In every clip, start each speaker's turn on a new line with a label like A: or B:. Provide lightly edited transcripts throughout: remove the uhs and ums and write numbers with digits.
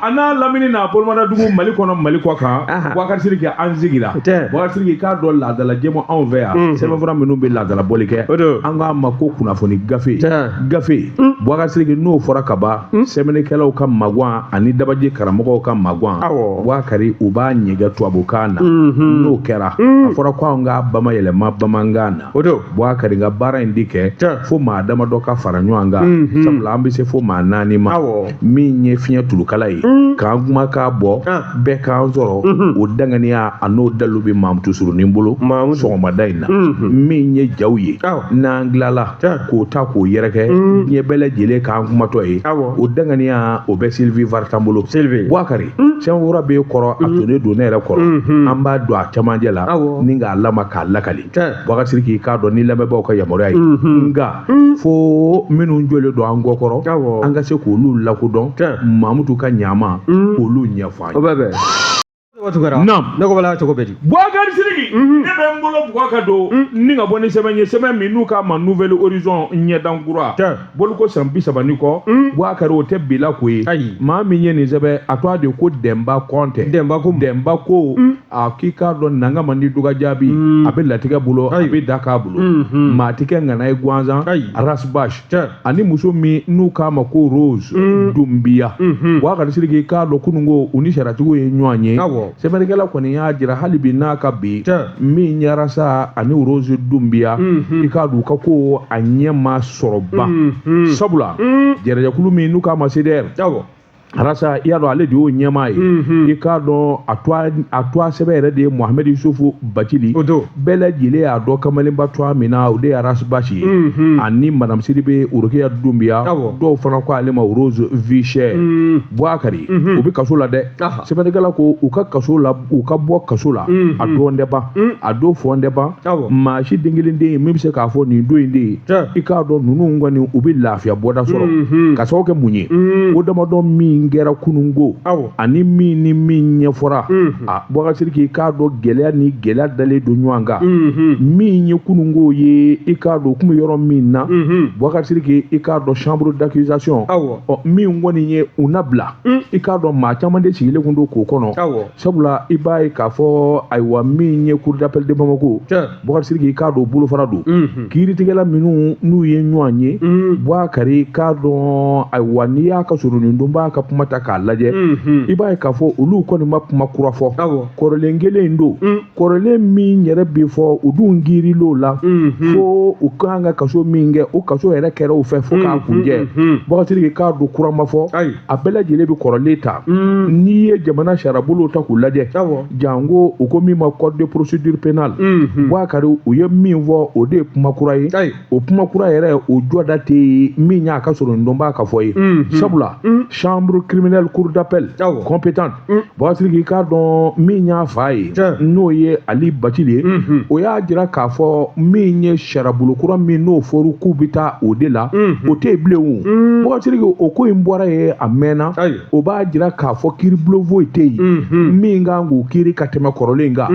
A: A n'a lamini n'a bolomadadugu, Mali kɔnɔ, Mali kɔ kan. Bubakari Sidiki, an sigira. Bubakari Sidiki, k'a dɔn laadala jɛmu anw fɛ yan, sɛbɛnfura minnu bɛ laadala bɔli kɛ,
B: O don.
A: an k'a ma ko kunnafoni gafe. Gafe, Bubakari Sidiki, n'o fɔra ka ban, sɛbɛnnikɛlaw ka magan ani dabaji karamɔgɔw ka magan. Bubakari, u b'a ɲɛgɛ tubabukan na. N'o kɛra, a fɔra ko anw k'a bamayɛlɛma bamanankan na.
B: O don.
A: Bubakari, ka baara in di kɛ fo maa damadɔ ka fara ɲɔgɔn kan, sabula an bɛ se fo maa naani ma. Min ye fiɲɛ tulukala ye k'an kuma k'a bɔ, bɛɛ k'an sɔrɔ, o danganiya a n'o dalu bɛ Mamutu Surunin bolo sɔgɔmada in na. Min ye jaw ye, n'an tilala k'o ta k'o yɛrɛkɛ diɲɛ bɛɛ lajɛlen k'an kumatɔ ye, o danganiya o bɛ Sylvie Vartan bolo.
B: Sylvie.
A: Bubakari, sɛbɛnfura b'e kɔrɔ, a tonnen don ne yɛrɛ kɔrɔ. An b'a don a camancɛ la ni k'a lama k'a lakali. Bubakari Sidiki, k'a dɔn ni lamɛnbaaw ka yamaruya ye, nka fo minnu jɔlen don an kɔ kɔrɔ, an ka se k'olu lakodɔn, Mamutu ka ɲama k'olu ɲɛfɔ an
B: O
A: ye.
B: bɛ bɛn. Tunkara.
A: Naam.
B: Ne ko bala cogo bɛ di?
A: Bubakari Sidiki, ne bɛ n bolo bugɔ ka don ni ka bɔ ni sɛbɛn ye, sɛbɛn min n'u k'a ma Nouvel Horizon, ɲɛdan kura. Boliko san 30 ni kɔ, Bubakari, o tɛ bila ko ye.
B: Ayi.
A: Maa min ye nin sɛbɛn, a tɔgɔ de ko Dɛnba Kɔntɛ.
B: Dɛnba ko.
A: Dɛnba ko a k'i k'a dɔn nanga man di duga jaabi, a bɛ latigɛ bolo, a bɛ da k'a bolo, maa tɛ kɛ ŋana ye gansan. Ras Bath ani muso min n'u k'a ma ko Rose Dunbiya, Bubakari Sidiki, k'a dɔn kununko u ni sariyatigiw ye ɲɔgɔn ye. Sɛbɛnnikɛla kɔni y'a jira hali bi n'a ka bi, min ye Arasa ani Rose Dunbiya, i k'a dɔn u ka ko a ɲɛ ma sɔrɔ ban, sabula jɛrɛjɛkulu min n'u k'a ma CDR, Arasa, i y'a dɔn ale de y'o ɲɛmaa ye. I k'a dɔn a tɔgɔ sɛbɛn yɛrɛ de ye Mohamɛdi Yusufu Bacili.
B: O don.
A: Bɛɛ lajɛlen y'a dɔn kamalenba tɔgɔ min na, o de ye Ras Bath ye, ani madame Sidibe Orokiya Dunbiya. Dɔw fana ko ale ma Rose Vichère. Bubakari, u bɛ kaso la dɛ. Sɛbɛnnikɛla ko u ka kaso la, u ka bɔ kaso la, a dɔn tɛ ban, a don fɔn tɛ ban. Maa si den kelen den ye min bɛ se k'a fɔ nin don in de ye. I k'a dɔn ninnu kɔni, u bɛ lafiya bɔda sɔrɔ ka sababu kɛ mun ye? O damadɔ min kɛra kununko ani min ni min ɲɛfɔra a, Bubakari Sidiki, i k'a dɔn gɛlɛya ni gɛlɛya dalen don ɲɔgɔn kan. Min ye kununko ye, i k'a dɔn u kun bɛ yɔrɔ min na, Bubakari Sidiki, i k'a dɔn chambre d'accusation, ɔ min kɔni ye u nabila, i k'a dɔn maa caman de sigilen kun don k'o kɔnɔ, sabula i b'a ye k'a fɔ ayiwa, min ye cour d'appel de Bamako, Bubakari Sidiki, i k'a dɔn bolofara don. Kiiritigɛla minnu n'u ye ɲɔgɔn ye, Bubakari, i k'a dɔn ayiwa, n'i y'a ka surunin donbaa ka kuma ta k'a lajɛ, i b'a ye k'a fɔ olu kɔni ma kuma kura fɔ. Kɔrɔlen kelen in don, kɔrɔlen min yɛrɛ bɛ fɔ, u dun kiiril'o la fo u kan ka kaso min kɛ, o kaso yɛrɛ kɛra u fɛ fo k'a kunjɛ. Bubakari Sidiki, k'a dɔn kura ma fɔ. A bɛɛ lajɛlen bɛ kɔrɔlen ta. N'i ye jamana sariyabolow ta k'u lajɛ, janko u ko min ma code de procédure pénale, Bubakari, u ye min fɔ, o de ye kuma kura ye. O kuma kura yɛrɛ, o jɔda tɛ yen min y'a ka sɔrɔ nin dɔnbaa ka fɔ ye, sabula chambre criminelle cour d'appel compétente, Bubakari Sidiki, k'a dɔn min y'a fa ye, n'o ye Ali Bacili ye, o y'a jira k'a fɔ min ye sariyabolo kura min n'o fɔra k'u bɛ taa o de la, o tɛ yen bilen. O Bubakari Sidiki, o ko in bɔra yen a mɛnna. O b'a jira k'a fɔ kiiribulon foyi tɛ yen min kan k'o kiiri ka tɛmɛ kɔrɔlen kan.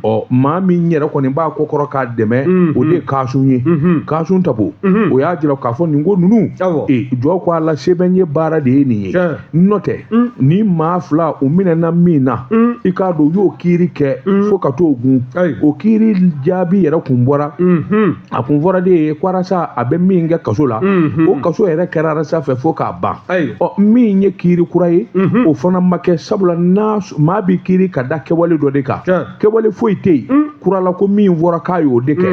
A: Ɔ maa min yɛrɛ kɔni b'a kɔ kɔrɔ k'a dɛmɛ, o de ye Kasun ye, Kasun Tapo. O y'a jira k'a fɔ nin ko ninnu, jɔ ko a la sɛbɛn ye baara de ye nin ye. N'o tɛ, ni maa fila u minɛna min na, i k'a dɔn u y'o kiiri kɛ fo ka t'o gun. O kiiri jaabi yɛrɛ kun bɔra, a kun fɔra de ye ko Arasa a bɛ min kɛ kaso la, o kaso yɛrɛ kɛra Arasa fɛ fo k'a ban. Ɔ min ye kiiri kura ye, o fana ma kɛ, sabula n'a maa bɛ kiiri ka da kɛwale dɔ de kan. Kɛwale foyi tɛ yen kurala ko min fɔra k'a y'o de kɛ.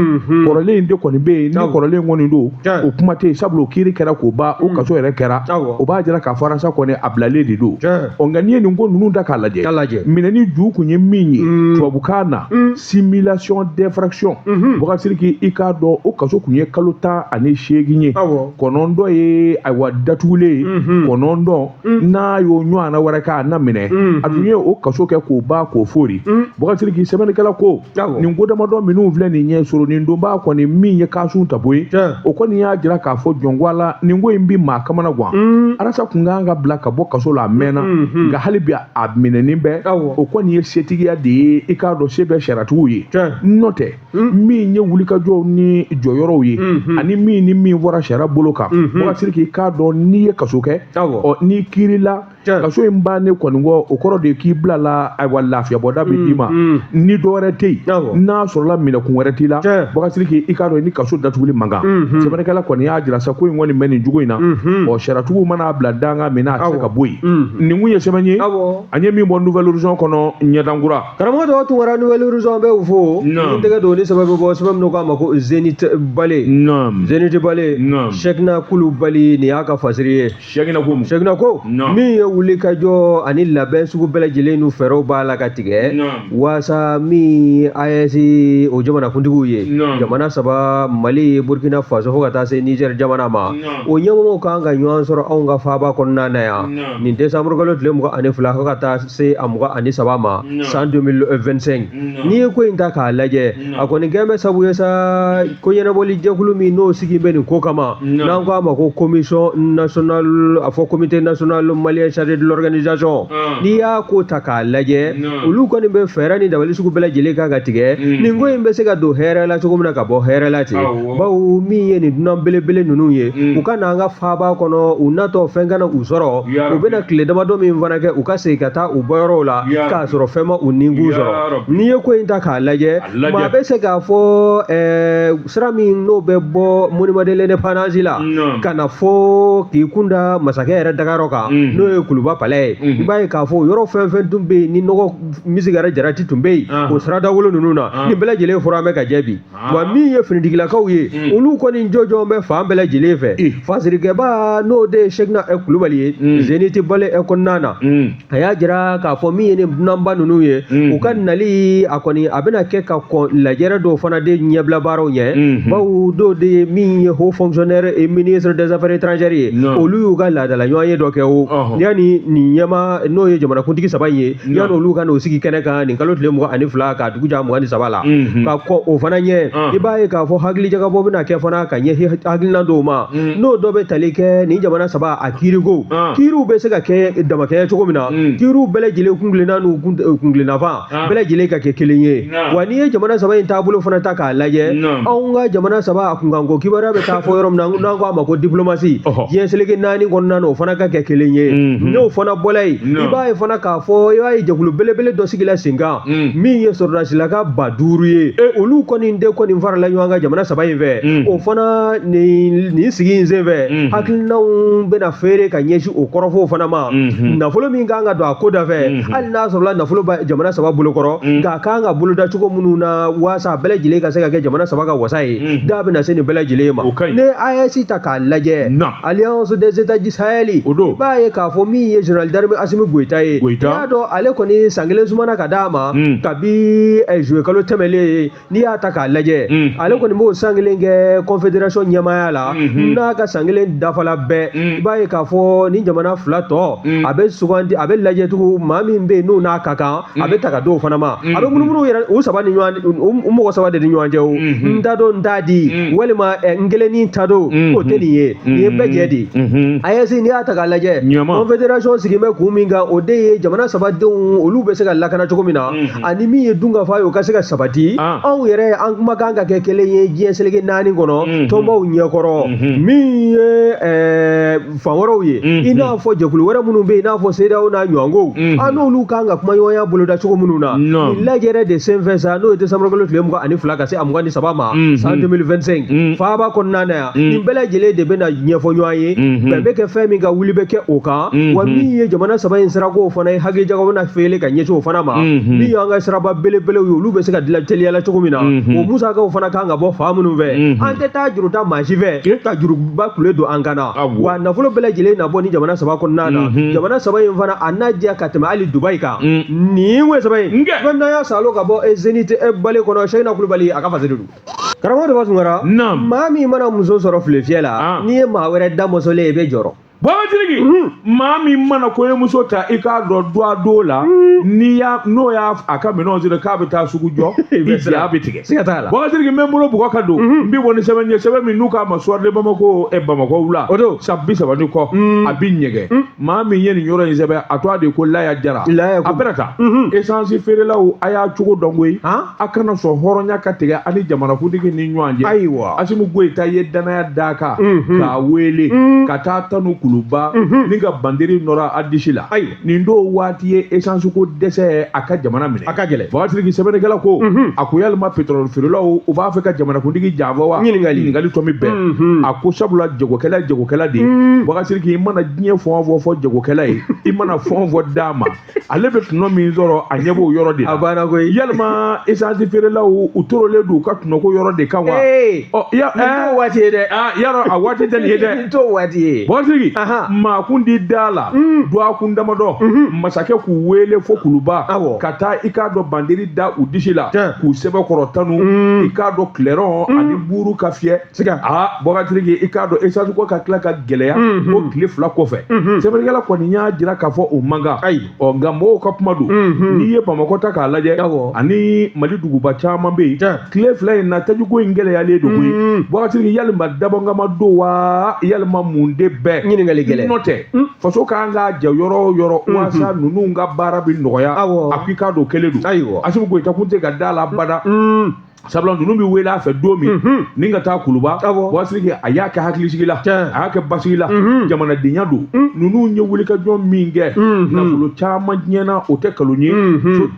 A: Kɔrɔlen in de kɔni bɛ yen. Ni kɔrɔlen kɔni don, o kuma tɛ yen, sabula o kiiri kɛra k'o ban, o kaso yɛrɛ kɛra. O b'a jira k'a fɔ Arasa kɔni a bilalen de don. Ɔ nka n'i ye nin ko ninnu ta k'a lajɛ, minɛni ju kun ye min ye tubabukan na, simulation d'infraction, Bubakari Sidiki, i k'a dɔn o kaso kun ye kalo 18 ye. 9 ye ayiwa datugulen ye, 9 n'a y'o ɲɔgɔnna wɛrɛ kɛ, a na minɛ. A dun ye o kaso kɛ k'o ban k'o fori. Bubakari Sidiki, sɛbɛnnikɛla ko nin ko damadɔ minnu filɛ nin ye sɔrɔ nin donbaa kɔni min ye Kasun Tapo ye, o kɔni y'a jira k'a fɔ jɔnko a la, nin ko in bi maa kamana gan. Arasa kun kan ka bila ka bɔ kaso la a mɛnna, nka hali bi a minɛnen bɛ. O kɔni ye setigiya de ye, i k'a dɔn se bɛ sariyatigiw ye. N'o tɛ, min ye wulikajɔw ni jɔyɔrɔw ye ani min ni min fɔra sariya bolo kan, Bubakari Sidiki, i k'a dɔn n'i ye kaso kɛ, ɔ n'i kiirila Kaso in bannen kɔni kɔ, o kɔrɔ de ye k'i bilala, ayiwa, lafiyabɔda bɛ d'i ma. Ni dɔ wɛrɛ tɛ yen, n'a sɔrɔla minɛkun wɛrɛ t'i la, Bubakari Sidiki, i k'a dɔn ni kaso datuguli man kan. Sɛbɛnnikɛla kɔni y'a jira sa ko in kɔni bɛ nin cogo in na. Ɔ, sariyatigiw mana bila dankan min na, a tɛ se ka bɔ yen. Nin kun ye sɛbɛn ye an ye min bɔ Nouvel Horizon kɔnɔ, ɲɛdankura.
B: Karamɔgɔ Daba Tunkara, Nouvel Horizon bɛ u fo. N tɛgɛ don ni sɛbɛn bɛ bɔ, sɛbɛn min k'a ma ko Zénith Balé. Zénith Balé, Sɛkina Kulubali, nin y'a ka fasiri ye.
A: Sɛkina ko mun?
B: Sɛkina ko min ye wuli ka jɔ ani labɛn sugu bɛɛ lajɛlen n'u fɛɛrɛw b'a la ka tigɛ waasa min AES o jamanakuntigiw ye, jamana saba, Mali, Burkina Faso, fo ka taa se Niger jamana ma, o ɲɛmɔgɔw kan ka ɲɔgɔn sɔrɔ anw ka faaba kɔnɔna na yan nin décembre kalo tile 22 fo ka taa se a 23 ma san 2025. N'i ye ko in ta k'a lajɛ, a kɔni kɛn bɛ sabu ye sa ko ɲɛnabɔli jɛkulu min n'o sigi bɛ nin ko kama, n'an ko a ma ko commission nationale, a fɔ comité national malien chargé de l'organisation, n'i y'a ko ta k'a lajɛ, olu kɔni bɛ fɛɛrɛ ni dabali sugu bɛɛ lajɛlen kan ka tigɛ nin ko in bɛ se ka don hɛrɛ la cogo min na, ka bɔ hɛrɛ la ten, bawo min ye nin dunan belebele ninnu ye, u ka na an ka faaba kɔnɔ, u natɔ fɛn kana u sɔrɔ. U bɛna tile damadɔ min fana kɛ, u ka segin ka taa u bɔyɔrɔw la k'a sɔrɔ fɛn ma u ninkun sɔrɔ. N'i ye ko in ta k'a lajɛ, maa bɛ se k'a fɔ sira min n'o bɛ bɔ monument de l'indépendance la ka na fo k'i kun da masakɛ yɛrɛ dagayɔrɔ kan, n'o ye Kuluba palais ye, i b'a ye k'a fɔ yɔrɔ fɛn fɛn tun bɛ yen ni nɔgɔ misigɛrɛ jarati tun bɛ yen, o siradawolo ninnu na, nin bɛɛ lajɛlen furan bɛ ka jɛ bi. Wa min ye finitigilakaw ye, olu kɔni jɔjɔn bɛ fan bɛɛ lajɛlen fɛ. Fasirikɛba, n'o de ye Sɛkina Kulubali ye, Zénith Balé kɔnɔna na, a y'a jira k'a fɔ min ye ni dunanba ninnu ye, u ka nali a kɔni a bɛna kɛ ka kɔn lajɛrɛ dɔw fana de ɲɛbila baaraw ɲɛ, bawo dɔw de ye min ye haut fonctionnaire et ministre des affaires étrangères ye, olu y'u ka laadala ɲɔgɔnye dɔ kɛ. O yanni nin ɲɛma, n'o ye jamanakuntigi saba in ye, yanni olu ka n'o sigi kɛnɛ kan nin kalo tile 22 ka dugu ja 23 la, ka kɔn o fana ɲɛ, i b'a ye k'a fɔ hakilijagabɔ bɛna kɛ fana ka ɲɛsin hakilina dɔw ma, n'o dɔ bɛ tali kɛ nin jamana saba a kiiriko, kiiriw bɛ se ka kɛ damakɛɲɛ cogo min na, kiiriw bɛɛ lajɛlen kuntilenna n'u kuntilennafan bɛɛ lajɛlen ka kɛ kelen ye. Wa n'i ye jamana saba in taabolo fana ta k'a lajɛ, anw ka jamana saba a kunkanko kibaruya bɛ taa fɔ yɔrɔ min na, n'an ko a ma ko diplomatie, diɲɛ seleke naani kɔnɔna na, o fana ka kɛ kelen ye. N'o fana bɔla yen, i b'a ye fana k'a fɔ i b'a ye jɛkulu belebele dɔ sigila sen kan, min ye sɔrɔdasilaka 5000 ye, olu kɔni de kɔni farala ɲɔgɔn kan jamana saba in fɛ. O fana nin sigi in senfɛ, hakilinaw bɛna feere ka ɲɛsin o kɔrɔfɔw fana ma. Nafolo min kan ka don a ko da fɛ, hali n'a sɔrɔla nafolo bɛ jamana saba bolo kɔrɔ, nka a kan ka boloda cogo minnu na waasa a bɛɛ lajɛlen ka se ka kɛ jamana saba ka wasa ye, da bɛna se nin bɛɛ lajɛlen ma. Ni AES ta k'a lajɛ, Alliance des États du Sahel, i b'a ye k'a fɔ min ye général d'armée Assimi Goïta ye, i y'a dɔn ale kɔni san kelen sumana ka d'a ma kabi juillet kalo tɛmɛlen ye. N'i y'a ta k'a lajɛ, ale kɔni b'o san kelen kɛ confédération ɲɛmaaya la. N'a ka san kelen dafala bɛɛ, i b'a ye k'a fɔ ni jamana fila tɔ a bɛ sugandi, a bɛ lajɛ tugun, maa min bɛ yen n'o n'a ka kan, a bɛ ta ka d'o fana ma. A bɛ munumunu yɛrɛ u saba ni ɲɔgɔn, u mɔgɔ saba de ni ɲɔgɔn cɛ. O n ta don n t'a di, walima n kelen ni ta don, o tɛ nin ye, nin ye bɛɛ jɛ de ye. AES, n'i y'a ta k'a lajɛ, confédération sigi bɛ kun min kan, o de ye jamana saba denw olu bɛ se ka lakana cogo min na, ani min ye dunkafa ye, o ka se ka sabati. Anw yɛrɛ an kumakan ka kɛ kelen ye diɲɛ seleke naani kɔnɔ tɔnbaw ɲɛkɔrɔ. Min ye fan wɛrɛw ye, i n'a fɔ jɛkulu wɛrɛ minnu bɛ yen, i n'a fɔ CEDEAO n'a ɲɔgɔnkow, an n'olu kan ka kumaɲɔgɔnya boloda cogo minnu na, nin lajɛrɛ de senfɛ sa, n'o ye décembre kalo tile 22 ka se a 23 ma san 2025 faaba kɔnɔna na yan, nin bɛɛ lajɛlen de bɛna ɲɛfɔ ɲɔgɔn ye, bɛn bɛ kɛ fɛn min kan, wuli bɛ kɛ o kan. Wa min ye jamana saba in sirako fana ye, hakilijagabɔ na feere ka ɲɛsin o fana ma. Min y'an ka siraba belebelew ye, olu bɛ se ka dilan teliya la cogo min na, o musakaw fana kan ka bɔ fan minnu fɛ, an tɛ taa juru ta maa si fɛ ka juruba kule don an kan na. Wa nafolo bɛɛ lajɛlen na bɔ ni jamana saba kɔnɔna na, jamana saba in fana a n'a diya ka tɛmɛ hali Dubayi kan. Nin wo saba in fɛn n'an y'a salo ka bɔ Zénith Balé kɔnɔ, Sɛkina Kulubali a ka fasiri don. Karamɔgɔ Daba Tunkara, maa min mana muso sɔrɔ file fiyɛ la, n'i ye maa wɛrɛ da mɔsɔlen ye, i bɛ jɔrɔ.
A: Baba Sidiki, maa min mana kɔɲɔmuso ta, i k'a dɔn duwa don la, n'i y'a n'o y'a a ka minɛnw siri k'a bɛ taa sugu jɔ, i ja bɛ tigɛ.
B: Siga t'a la.
A: Baba Sidiki, n bɛ n bolo bugɔ ka don, n bɛ bɔ ni sɛbɛn ye, sɛbɛn min n'u k'a ma Soir de Bamako, Bamakɔ wula.
B: O don.
A: San 30 ni kɔ, a bɛ ɲɛgɛn. Maa min ye nin yɔrɔ in sɛbɛn, a tɔgɔ de ko Laya Jara.
B: Laya.
A: A bɛna ta. Essence feerelaw, a y'a cogo dɔn koyi. A kana sɔn hɔrɔnya ka tigɛ ani jamanakuntigi ni ɲɔgɔn cɛ.
B: Ayiwa.
A: Asimi Goyita ye danaya d'a kan k'a wele ka taa tanu Kuluba ni ka bandiri nɔrɔ a disi la.
B: Ayiwa.
A: Nin don waati ye essence ko dɛsɛ a ka jamana minɛ.
B: A ka gɛlɛn.
A: Bubakari Sidiki, sɛbɛnnikɛla ko, a ko yalima pétrole feerelaw, u b'a fɛ ka jamanakuntigi janfa wa?
B: Ɲininkali.
A: Ɲininkali tɔmi bɛɛ. A ko sabula jagokɛla ye jagokɛla de ye. Bubakari Sidiki, i mana diɲɛ fɛn o fɛn fɔ jagokɛla ye, i mana fɛn o fɛn d'a ma, ale bɛ tɔnɔ min sɔrɔ, a ɲɛ b'o yɔrɔ de la.
B: A banna koyi.
A: Yalima essence feerelaw, u tɔɔrɔlen don u ka tɔnɔko yɔrɔ de kan wa?
B: Ee.
A: Ɔ ya.
B: Nin t'o waati ye dɛ.
A: Aa, yarɔ a waati tɛ nin ye dɛ.
B: Nin t'o waati ye.
A: Bubakari Sidiki, maa kun di da la dɔgɔkun damadɔ, masakɛ k'u wele fo Kuluba ka taa, i k'a dɔn, bandiri da u disi la k'u sɛbɛkɔrɔ tanu, i k'a dɔn, clairon ani buru ka fiyɛ. Aa, Bubakari Sidiki, i k'a dɔn, essence ko ka tila ka gɛlɛya o tile 2 kɔfɛ. Sɛbɛnnikɛla kɔni y'a jira k'a fɔ o man kan. Ɔ nka mɔgɔw ka kuma don. N'i ye Bamakɔ ta k'a lajɛ ani Mali duguba caman bɛ yen, tile 2 in na tajiko in gɛlɛyalen don koyi. Bubakari Sidiki, yalima dabɔnkama don wa, yalima mun de bɛɛ?
B: Ɲininkali gɛlɛn.
A: N'o tɛ, faso kan ka jɛ yɔrɔ o yɔrɔ walasa ninnu ka baara bɛ nɔgɔya, a ko i k'a dɔn kelen don. Asimi Goyita kun tɛ ka da la bada, sabula ninnu bɛ wele a fɛ don min ni ka taa Kuluba, Bubakari Sidiki, a y'a kɛ hakilisigi la, a y'a kɛ basigi la, jamanadenya don. Ninnu ye wulikajɔ min kɛ, nafolo caman tiɲɛna, o tɛ nkalon ye.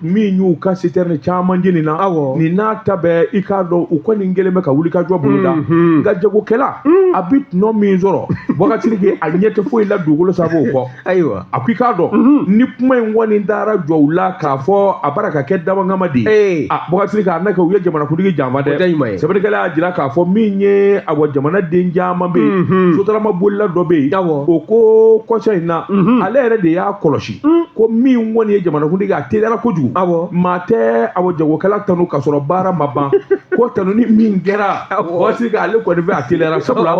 A: Min y'u ka citerne caman jenina, nin n'a ta bɛɛ, i k'a dɔn, u kɔni kɛlen bɛ ka wulikajɔ boloda. Nka jagokɛla, a bɛ tɔnɔ min sɔrɔ, Bubakari Sidiki, a ɲɛ tɛ foyi la dugukolo sanfɛ o kɔ.
B: Ayiwa.
A: A ko i k'a dɔn, ni kuma in kɔni taara jɔ u la k'a fɔ a bara ka kɛ dabɔnkama de ye, a Bubakari Sidiki, a na kɛ u ye jamanakuntigi janfa dɛ. Sɛbɛnnikɛla y'a jira k'a fɔ min ye, awa, jamanaden caman bɛ yen, sotarama bolila dɔ bɛ yen, o ko kɔsa in na, ale yɛrɛ de y'a kɔlɔsi ko min kɔni ye jamanakuntigi, a teliyara kojugu. Maa tɛ, awa, jagokɛla tanu k'a sɔrɔ baara ma ban. Ko tanuni min kɛra, Bubakari Sidiki, ale kɔni fɛ, a teliyara, sabula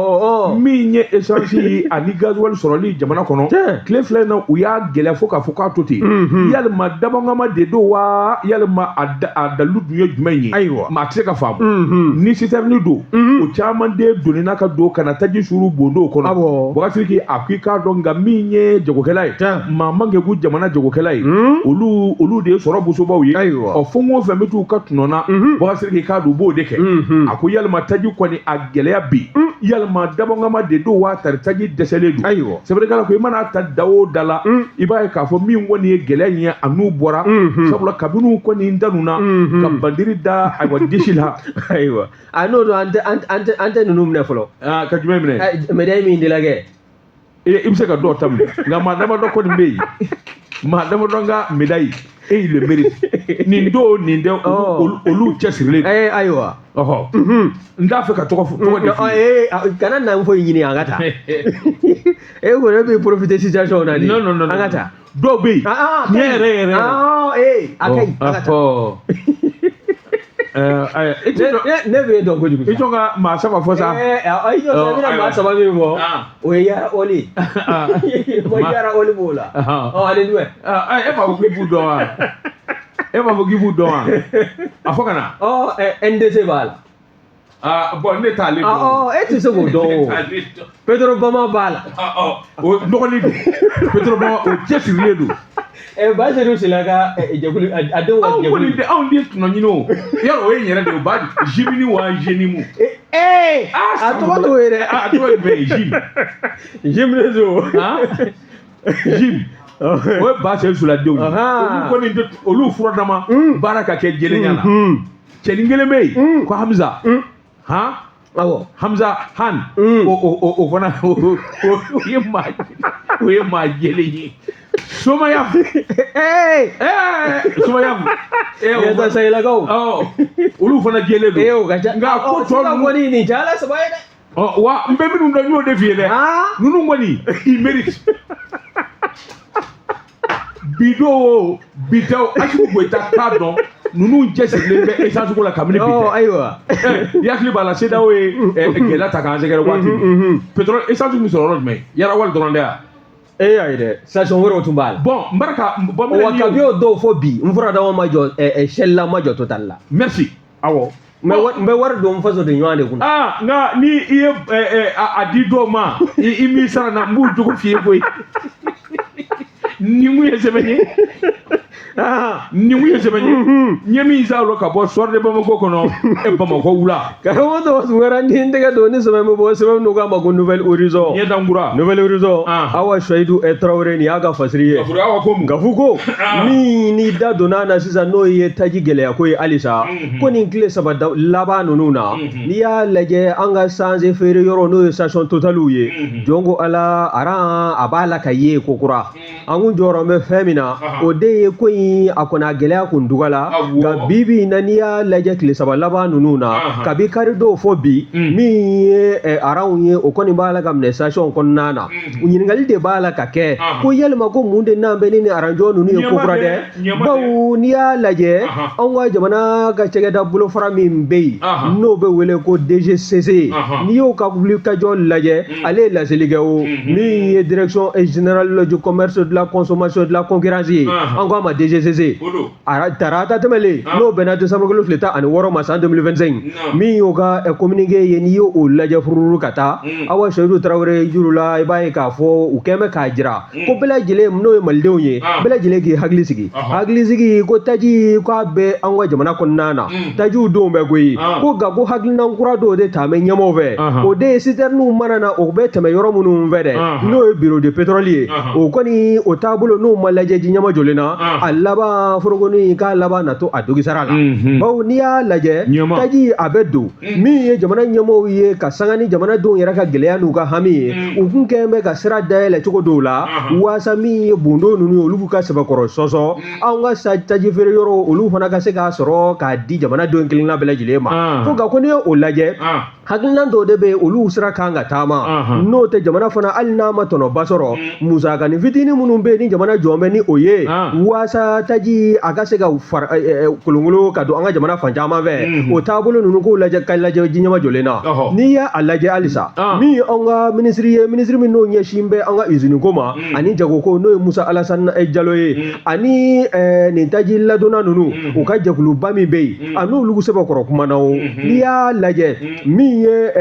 A: min ye essence ani gasoil sɔrɔli jamana kɔnɔ tile 2 in na, u y'a gɛlɛya fo k'a fɔ k'a to ten. Yalima dabɔnkama de don wa, yalima a dalilu dun ye jumɛn ye?
B: Ayiwa.
A: Maa tɛ se ka faamu. Ni citerne don, o caman de donnina ka don ka na taji suru bondow kɔnɔ. Bubakari Sidiki, a ko i k'a dɔn, nka min ye jagokɛla ye, maa man kɛ k'u jamana jagokɛla ye, olu de ye sɔrɔ bosobaw ye. Ɔ, fɛn o fɛn bɛ t'u ka tɔnɔ na, Bubakari Sidiki, k'a dɔn, u b'o de kɛ. A ko yalima taji kɔni a gɛlɛya bi, yalima dabɔnkama de don wa, tari taji dɛsɛlen don? Sɛbɛnnikɛla ko i mana ta da o da la, i b'a ye k'a fɔ min kɔni ye gɛlɛya in ye, a n'u bɔra, sabula kabini u kɔni danuna ka bandiri da, ayiwa, disi la.
B: Ayiwa, a n'o don, an tɛ ninnu minɛ fɔlɔ.
A: Ka jumɛn minɛ?
B: Médaille min dila kɛ.
A: I bɛ se ka dɔw ta minɛ, nka maa damadɔ kɔni bɛ yen, maa damadɔ ka médaille, et il le mérite. Nin don, nin tɛ, olu cɛsirilen don.
B: Ayiwa.
A: Ɔhɔ, n t'a fɛ ka tɔgɔ tɔgɔ de f'i
B: ye. Kana na foyi ɲini, an ka taa. E kɔni bɛ profiter situation na de.
A: Non, non, non.
B: An ka taa.
A: Dɔw bɛ yen. Tiɲɛ yɛrɛ yɛrɛ.
B: A ka ɲi, an ka
A: taa.
B: Ne bɛ dɔn kojugu.
A: I jɔ ka maa 3 fɔ sa.
B: I jɔ sa, i bɛna maa 3 min fɔ, o ye Yara Oli. Ko Yara Oli b'o la. Ɔ, ani jumɛn?
A: E m'a fɔ k'i b'u dɔn wa? E m'a fɔ k'i b'u dɔn wa? A fɔ ka na.
B: Ɔ, NDC b'a la.
A: Ah bon, ne t'ale dɔn.
B: Ɔ, e tɛ se k'o dɔn o. Petro Bama b'a la.
A: O dɔgɔnin don. Petro Bama, o cɛsirilen don.
B: Basedu Sila ka jɛkulu, a denw ka jɛkulu.
A: Anw kɔni tɛ, anw de tɔnɔ ɲini o. Yarɔ, o ye n yɛrɛ de ye, o b'a Jimini wa Jenimu.
B: A tɔgɔ t'o ye dɛ.
A: A tɔgɔ ye jumɛn ye? Jim.
B: Jim de don.
A: Jim. O ye Basedu Sila denw ye. Olu kɔni tɛ, olu furadama baara ka kɛ jɛlenya la. Cɛnin kelen bɛ yen ko Hamza. Han?
B: Awɔ.
A: Hamza Han. O fana, o ye maa jɛlen ye. Somaya. Somaya.
B: Yata Sayilakaw.
A: Ɔ, olu fana jɛlen don.
B: O ka ca.
A: Nka ko tɔ
B: ninnu kɔni, nin tɛ ala saba ye dɛ.
A: Ɔ wa, n bɛ minnu dɔn, n y'o de f'i ye dɛ. Ninnu kɔni, ils méritent. Bi don o bi tɛ o, Asimi Goyita t'a dɔn, ninnu cɛsirilen bɛ essence ko la kabini bi tɛ.
B: Ayiwa.
A: I hakili b'a la, CEDEAO ye gɛlɛya ta k'an sɛgɛrɛ waati min, pétrole, essence bɛ sɔrɔ yɔrɔ jumɛn? Yarawali dɔrɔn tɛ wa?
B: Ayi dɛ, station wɛrɛw tun b'a la.
A: Bon, n barika
B: bon. Wa kabi o dɔw fɔ bi, n fura dama ma jɔ Shell la, ma jɔ Total la.
A: Merci.
B: Awɔ. N bɛ wari don n faso de ɲɔgɔn de kunna.
A: Aa, nka ni i ye a di dɔw ma, i m'i sara na, n b'u jogo f'i ye koyi. Ni mun ye sɛbɛn ye. Nin kun ye sɛbɛn ye n ye min salo ka bɔ Soir de Bamako kɔnɔ e Bamakɔ wula.
B: Karamɔgɔ Thomas Sankara, ni n tɛgɛ don ni sɛbɛn bɛ bɔ, sɛbɛn n'u k'a ma ko Nouvel Horizon.
A: Ɲɛdankura.
B: Nouvel Horizon. Awa Seyidu Tarawele, nin y'a ka fasiri ye.
A: Awa ko mun?
B: Gafu ko min ni da donna na sisan, n'o ye taji gɛlɛya ko ye halisa, ko nin tile 3 laban ninnu na, n'i y'a lajɛ an ka essence feere yɔrɔ, n'o ye station Totalw ye, jɔn ko Ala, aran a b'a la ka ye ko kura. An kun jɔrɔ bɛ fɛn min na, o de ye ko in a kɔni a gɛlɛya kun dugala. Nka bi bi in na, n'i y'a lajɛ tile 3 laban ninnu na, kabi karidon fo bi, min ye aranw ye, o kɔni b'a la ka minɛ station kɔnɔna na. Ɲininkali de b'a la ka kɛ ko yalima ko mun de n'an bɛ ni aranjɔ ninnu ye kokura dɛ? Bawo n'i y'a lajɛ, anw ka jamana ka cakɛda bolofara min bɛ yen, n'o bɛ wele ko DGCC, n'i y'o ka wulikajɔ lajɛ, ale ye laseli kɛ o min ye Direction générale du commerce, de la consommation, de la concurrence ye, an ko a ma DGCC. Tarata tɛmɛlen, n'o bɛnna décembre kalo tile 16 ma san 2025, min y'o ka communiqué ye, n'i y'o lajɛ furufuru ka taa Awa Seyidu Tarawele juru la, i b'a ye k'a fɔ u kɛn bɛ k'a jira ko bɛɛ lajɛlen, n'o ye malidenw ye, bɛɛ lajɛlen k'i hakili sigi, hakili sigi ko taji k'a bɛ an ka jamana kɔnɔna na, tajiw don bɛ koyi. Ko nka ko hakilina kura dɔw de taamen ɲɛmaaw fɛ, o de ye sitɛriniw mana na, o bɛ tɛmɛ yɔrɔ minnu fɛ dɛ, n'o ye bureau de pétrole ye, o kɔni o taabolo n'o ma lajɛ ji ɲɛma jɔlen na, a laban forokoni k'a laban na to a dogisara la. Bawo n'i y'a lajɛ, taji a bɛ don min ye jamana ɲɛmaaw ye ka sanga ni jamanadenw yɛrɛ ka gɛlɛya n'u ka hami ye, u kun kɛn bɛ ka sira dayɛlɛ cogo dɔw la waasa min ye bondo ninnu ye, olu k'u ka sɛbɛkɔrɔ sɔsɔ, anw ka taji feere yɔrɔ, olu fana ka se k'a sɔrɔ k'a di jamanadenw kelenna bɛɛ lajɛlen ma. Ko nka ko n'i ye o lajɛ, hakilina dɔw de bɛ yen, olu sira kan ka taama. N'o tɛ, jamana fana, hali n'a ma tɔnɔba sɔrɔ, musakanin fitinin minnu bɛ yen ni jamana jɔn bɛ ni o ye waasa taji a ka se ka fara kolonkolon ka don an ka jamana fan caman fɛ, o taabolo ninnu k'o lajɛ ka lajɛ ji ɲɛma jɔlen na. N'i y'a lajɛ halisa, min ye anw ka minisiri ye, minisiri min n'o ɲɛsin bɛ an ka usine ko ma ani jagoko, n'o ye Musa Alasani Jalo ye, ani nin taji ladonna ninnu u ka jɛkuluba min bɛ yen, a n'olu sɛbɛkɔrɔ kumana o. N'i y'a lajɛ, min ye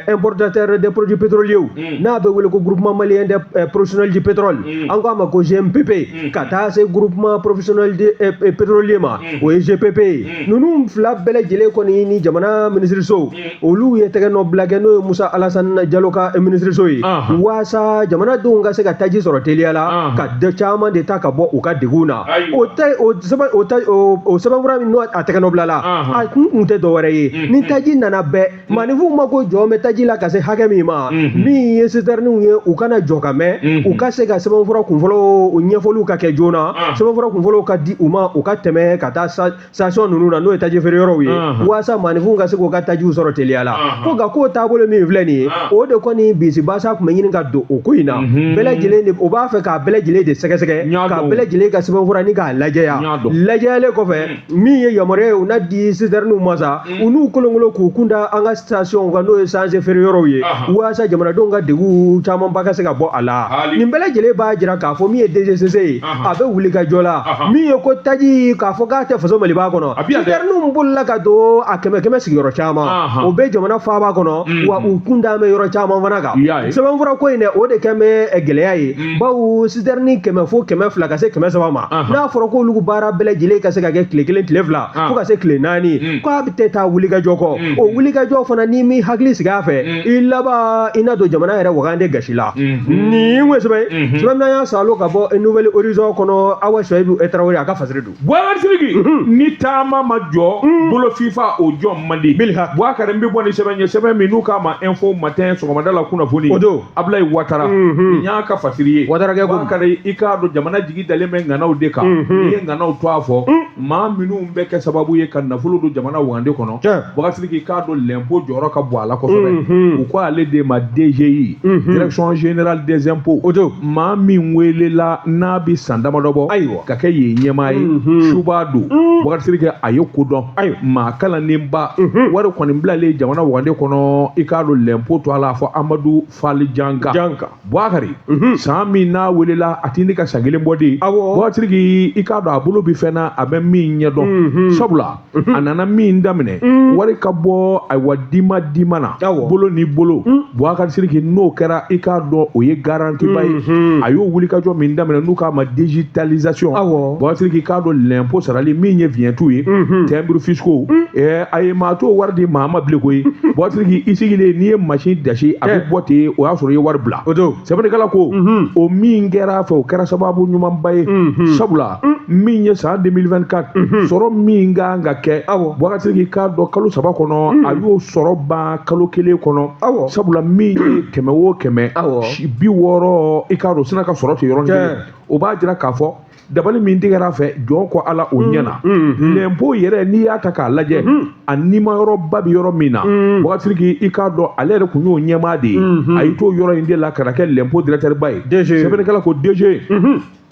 B: importateur des produits pétroliers, n'a bɛ wele ko Groupement malien des professionnels du pétrole, an ko a ma ko GMPP, ka taa se Groupement professionnel de pétrolier ma, o ye GPP ye, ninnu fila bɛɛ lajɛlen kɔni ni jamana minisiriso, olu ye tɛgɛ nɔ bila kɛ, n'o ye Musa Alasani Jalo ka minisiriso ye, waasa jamanadenw ka se ka taji sɔrɔ teliya la, ka caman de ta ka bɔ u ka degun na. O tɛ o sɛbɛn o ta o sɛbɛnfura min n'o a tɛgɛ nɔ bila la, a kun tɛ dɔwɛrɛ ye, ni taji nana bɛɛ maaninfinw ma ko jɔ bɛ taji la ka se hakɛ min ma, min ye sitɛriniw ye, u kana jɔ ka mɛn, u ka se ka sɛbɛnfura kunfɔlɔ ɲɛfɔliw ka kɛ joona, sɛbɛnfura kunfɔlɔw ka di u ma, u ka tɛmɛ ka taa station ninnu na, n'o ye taji feere yɔrɔw ye, waasa maaninfinw ka se k'u ka tajiw sɔrɔ teliya la. Ko nka k'o taabolo min filɛ nin ye, o de kɔni bisibasa tun bɛ ɲini ka don o ko in na. Bɛɛ lajɛlen de o b'a fɛ k'a bɛɛ lajɛlen de sɛgɛsɛgɛ, k'a bɛɛ lajɛlen ka sɛbɛnfura ni k'a lajɛya. Lajɛyalen kɔfɛ, min ye yamaruya ye, u na di sitɛriniw ma sa, u n'u kolonkolon k'u kun da an ka station kan, n'o ye essence feere yɔrɔw ye, waasa jamanadenw ka degun camanba ka se ka bɔ a la. Nin bɛɛ lajɛlen b'a jira k'a fɔ min ye DGCC ye, a bɛ wuli ka jɔ la. Min ye ko taji k'a fɔ k'a tɛ faso Maliba kɔnɔ, sitɛriniw bolila ka don a kɛmɛ kɛmɛ sigiyɔrɔ caman, o bɛ jamana faaba kɔnɔ, wa u kun dalen bɛ yɔrɔ caman fana kan. Sɛbɛnfura ko in dɛ, o de kɛn bɛ gɛlɛya ye, bawo sitɛrini 100 fo 200 ka se 300 ma, n'a fɔra k'olu baara bɛɛ lajɛlen ka se ka kɛ tile 1, tile 2 fo ka se tile 4, k'a tɛ taa wulikajɔ kɔ. O wulikajɔ fana, n'i m'i hakili sigi a fɛ, i laban i na don jamana yɛrɛ wagande gasi la. Nin ye sɛbɛn sɛbɛn min y'a salo ka bɔ Nouvel Horizon kɔnɔ, Awa Suwayibu Tarawele a ka fasiri don.
A: Boubacar Sidiki, ni taama ma jɔ, bolo fifa o jɔ man di. Boubacar, n bɛ bɔ ni sɛbɛn ye, sɛbɛn min n'u k'a ma Info Matin, sɔgɔmada la kunnafoni.
B: O don.
A: Abulayi Watara, nin y'a ka fasiri ye.
B: Watara kɛ ko.
A: Boubacar, i k'a dɔn jamana jigi dalen bɛ ŋanaw de kan. N'i ye ŋanaw to a fɔ, maa minnu bɛ kɛ sababu ye ka nafolo don jamana wagande kɔnɔ. Boubacar Sidiki, i k'a dɔn l'impôt jɔyɔrɔ ka bon a la kosɛbɛ. U ko ale de ma DGI, Direction générale des impôts.
B: O don.
A: Maa min welela n'a bɛ san damadɔ bɔ.
B: Ayiwa.
A: Ka kɛ yen ɲɛmaa ye. Suba don. Boubacar Sidiki, a ye ko dɔn.
B: Ayiwa.
A: Maa kalannenba. Wari kɔni bilalen jamana wagande kɔnɔ, i k'a dɔn l'impôt to a la fɔ Amadu Fali Janka.
B: Janka.
A: Boubacar, san min n'a welela, a tɛ ne ka san 1 bɔ de.
B: Awɔ.
A: Boubacar Sidiki, i k'a dɔn a bolo bɛ fɛn na, a bɛ min ɲɛdɔn, sabula a nana min daminɛ, wari ka bɔ ayiwa dima dima na, bolo ni bolo. Bubakari Sidiki, n'o kɛra, i k'a dɔn o ye garantiba ye. A y'o wulikajɔ min daminɛ n'u k'a ma digitalisation, Bubakari Sidiki, k'a dɔn l'impôt sarali min ye vignette ye, timbres fiscaux, a ye maa t'o wari di maa ma bilen koyi. Bubakari Sidiki, i sigilen, n'i ye machine dasi, a bɛ bɔ ten, o y'a sɔrɔ i ye wari bila. Sɛbɛnnikɛla ko o min kɛra a fɛ, o kɛra sababu ɲumanba ye, sabula min ye san 2024 sɔrɔ min kan ka kɛ, Bubakari Sidiki, k'a dɔn kalo 3 kɔnɔ, a y'o sɔrɔ ban kalo 1 kɔnɔ, sabula min ye 100 o 100, 60, i k'a dɔn sina ka sɔrɔ ten yɔrɔnin kelen. O b'a jira k'a fɔ dabali min tigɛra a fɛ, jɔn ko Ala, o ɲɛna. L'impôt yɛrɛ, n'i y'a ta k'a lajɛ, a nimayɔrɔba bɛ yɔrɔ min na, Bubakari Sidiki, i k'a dɔn ale yɛrɛ kun y'o ɲɛmaa de ye. A y'i t'o yɔrɔ in de la ka na kɛ l'impôt directeur ba ye. Sɛbɛnnikɛla ko DG,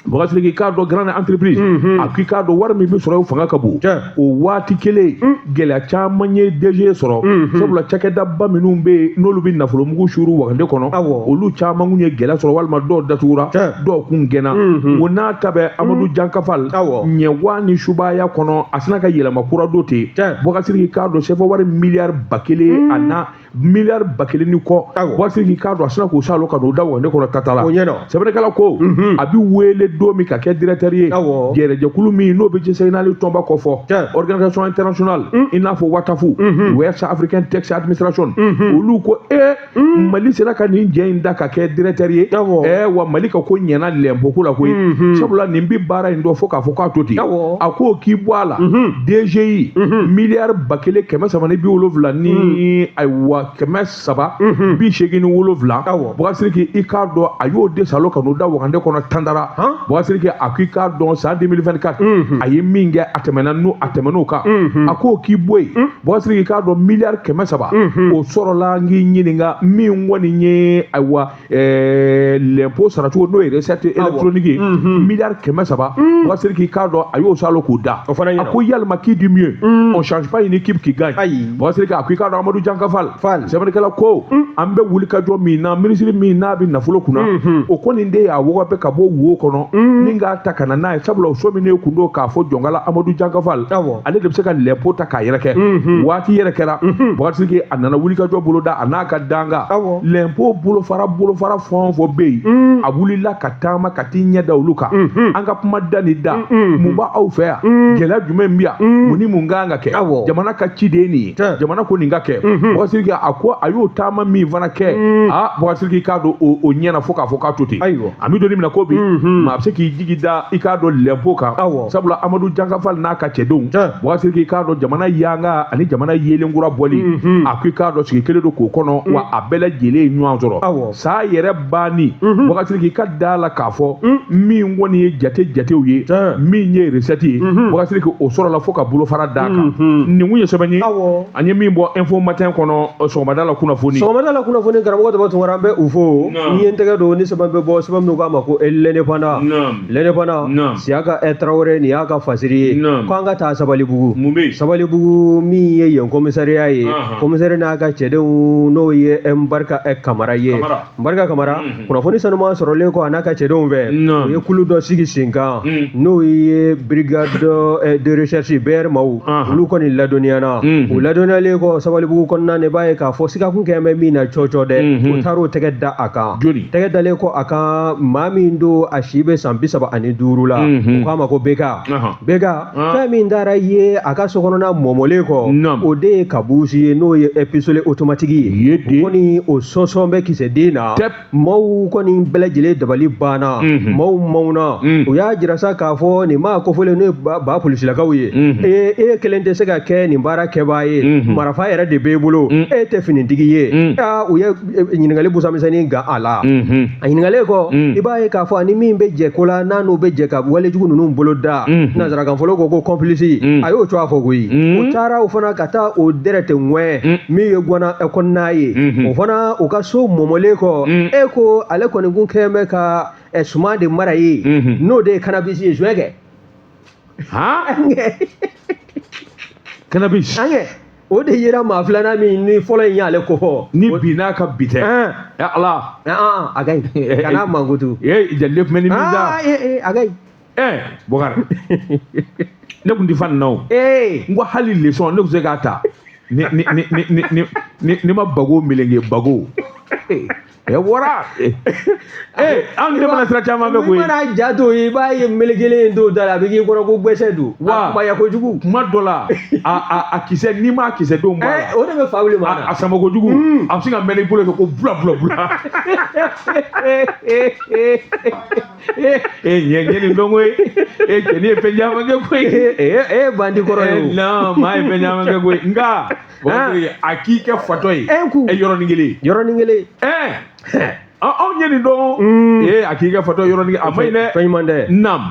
A: Bubakari Sidiki, k'a dɔn grande entreprise, a k'i k'a dɔn wari min bɛ sɔrɔ, o fanga ka bon. O waati kelen, gɛlɛya caman ye DG sɔrɔ, sabula cakɛdaba minnu bɛ yen n'olu bɛ nafolomugu suuru wagande kɔnɔ, olu caman kun ye gɛlɛya sɔrɔ, walima dɔw datugura, dɔw kun gɛnna. O n'a ta bɛɛ, Amadu Janka Fall, ɲɛwa ni subaya kɔnɔ, a sina ka yɛlɛma kura don ten. Bubakari Sidiki, k'a dɔn CFA wari miliyari 1000 a na miliyari 1000 ni kɔ, Bubakari Sidiki, k'a dɔn a sina k'o salo ka n'o da wagande kɔnɔ tata la. Sɛbɛnnikɛla ko a bɛ wele don min ka kɛ directeur ye, jɛrɛjɛkulu min n'o bɛ G5 tɔnba kɔfɔ, organisation internationale i n'a fɔ WATAFU, West African Tax Administration, olu ko Mali sera ka nin jɛ in da ka kɛ directeur ye. Wa Mali ka ko ɲɛna l'impôt ko la koyi, sabula nin bi baara in dɔn fo k'a fɔ k'a to ten. A ko k'i bɔ a la, DGI miliyari 1370 ni ayiwa 387, Bubakari Sidiki, i k'a dɔn a y'o de salo ka n'o da wagande kɔnɔ tandara. Bubakari Sidiki, a ko i k'a dɔn san 2024 a ye min kɛ, a tɛmɛna n'o, a tɛmɛn'o kan. A ko k'i bɔ yen, Bubakari Sidiki, k'a dɔn miliyari 300 o sɔrɔla. N k'i ɲininka, min kɔni ye ayiwa l'impôt saracogo, n'o ye recette électronique ye, miliyari 300, Bubakari Sidiki, k'a dɔn a y'o salo k'o da. A ko yalima, qui dit mieux, on change pas une équipe qui gagne. Bubakari Sidiki, a ko i k'a dɔn Amadu Janka Fall, sɛbɛnnikɛla ko an bɛ wuli ka jɔ min na, minisiri min n'a bɛ nafolo kunna, o kɔni de y'a wɔgɔbɛ ka bɔ wo kɔnɔ ni k'a ta ka na n'a ye, sabula o so min ne kun don k'a fɔ jɔnkala Amadu Janka Fall, ale de bɛ se ka l'impôt ta k'a yɛrɛ kɛ. Waati yɛrɛ kɛra, Bubakari Sidiki, a nana wuli ka jɔ boloda, a n'a ka danga l'impôt bolofara fɛn o fɛn bɛ yen, a wulila ka taama ka t'i ɲɛ da olu kan. An ka kuma da ni da, mun b'aw fɛ yan? Gɛlɛya jumɛn bɛ yan? Mun ni mun kan ka kɛ? Jamana ka ci de ye nin ye, jamana ko nin ka kɛ. Bubakari Sidiki, a ko a y'o taama min fana kɛ, Bubakari Sidiki, k'a dɔn o ɲɛna fo k'a fɔ k'a to ten. An bɛ don min na ko bi, maa bɛ se k'i jigi da i k'a dɔn l'impôt kan, sabula Amadu Janka Fall n'a ka cɛdenw, Bubakari Sidiki, k'a dɔn jamana yanga ani jamana yeelenkura bɔli, a ko i k'a dɔn sigi kelen don k'o kɔnɔ, wa a bɛɛ lajɛlen ye ɲɔgɔn sɔrɔ saa yɛrɛ banni. Bubakari Sidiki, ka da la k'a fɔ min kɔni ye jate jatew ye, min ye recette ye, Bubakari Sidiki, o sɔrɔla fo ka bolofara d'a kan. Nin kun ye sɛbɛn ye an ye min bɔ Info Matin kɔnɔ sɔgɔmada la kunnafoni.
B: Sɔgɔmada la kunnafoni, karamɔgɔ Daba Tunkara, an bɛ u fo. N'i ye n tɛgɛ don ni sɛbɛn bɛ bɔ, sɛbɛn min k'a ma ko L'Indépendant, L'Indépendant, Siyaka Tarawele, nin y'a ka fasiri ye ko an ka taa Sabalibugu. Sabalibugu min ye yen commissariat ye, commissaire n'a ka cɛdenw, n'o ye Nbarika Kamara ye. Nbarika Kamara, kunnafoni sanuman sɔrɔlen kɔ a n'a ka cɛdenw fɛ, u ye kulu dɔ sigi sen kan, n'o ye brigade de recherche BR maaw. Olu kɔni ladɔnniyana. U ladɔnniyalen kɔ Sabalibugu kɔnɔna na, i b'a ye k'a fɔ sigakun kɛ bɛ min na cɔcɔ dɛ, u taar'o tɛgɛ da a kan. Tɛgɛ dalen kɔ a kan, maa min don, a si bɛ san 35 la, u k'a ma ko Beka. Beka, fɛn min taara ye a ka so kɔnɔna mɔmɔlen kɔ, o de ye kabusi ye, n'o ye pistolet automatique ye. O kɔni, o sɔnsɔn bɛ kisɛden na. Maaw kɔni bɛɛ lajɛlen dabali banna, maaw mawna. U y'a jira sa k'a fɔ nin maa kofɔlen, n'o ye ba polisilakaw ye, e kelen tɛ se ka kɛ nin baara kɛbaa ye, marifa yɛrɛ de b'e bolo, e tɛ finitigi ye. U ye ɲininkali busamisɛnnin gan a la. A ɲininkalen kɔ, i b'a ye k'a fɔ ani min bɛ jɛ ko la, n'a n'o bɛ jɛ ka walejugu ninnu bolo da, nansarakan fɔlɔ ko complice, a y'o cogoya fɔ koyi. O taara o fana ka taa o dɛrɛtɛ ŋwɛ min ye guwana kɔnɔna ye, o fana u ka so mɔmɔlen kɔ, e ko ale kɔni kun kɛn bɛ ka suman de mara ye, n'o de ye cannabis ye. Joint kɛ.
A: Cannabis.
B: O de yera maa filanan min ni fɔlɔ in y'ale kofɔ.
A: Ni bi n'a ka bi tɛ. Ala.
B: A ka ɲi, kana mankutu.
A: Ee, jeli tun bɛ ni min da.
B: A ka ɲi.
A: Bɔkari, ne kun ti fa nin na o. N ko hali leçon ne tun se k'a ta ni ni ni ni ni ni ni ni ma bago melenge bago. E bɔra an tɛmɛna sira caman fɛ koyi.
B: I mana ja to i b'a ye melekelen dɔw da la, a bɛ k'i kɔnɔ ko gbɛsɛ don.
A: Wa
B: a kumaya kojugu.
A: Kuma dɔ la, a kisɛ, n'i m'a kisɛ denw bɔ a la.
B: O de bɛ fa wuli maa na.
A: A sama kojugu, a bɛ se ka mɛnɛ i bolo fɛ ko bula bula bula. E ɲɛ ɲɛ nin dɔn koyi. E cɛnin ye fɛn caman kɛ koyi.
B: E bandi kɔrɔ ye o.
A: Non, maa ye fɛn caman kɛ koyi, nka a k'i kɛ fatɔ ye.
B: E
A: yɔrɔnin kelen.
B: Yɔrɔnin kelen.
A: Anw ye nin dɔn. A k'i kɛ fatɔ yɔrɔnin kelen, a ma ɲi dɛ.
B: Fɛn ɲuman tɛ.
A: Naam.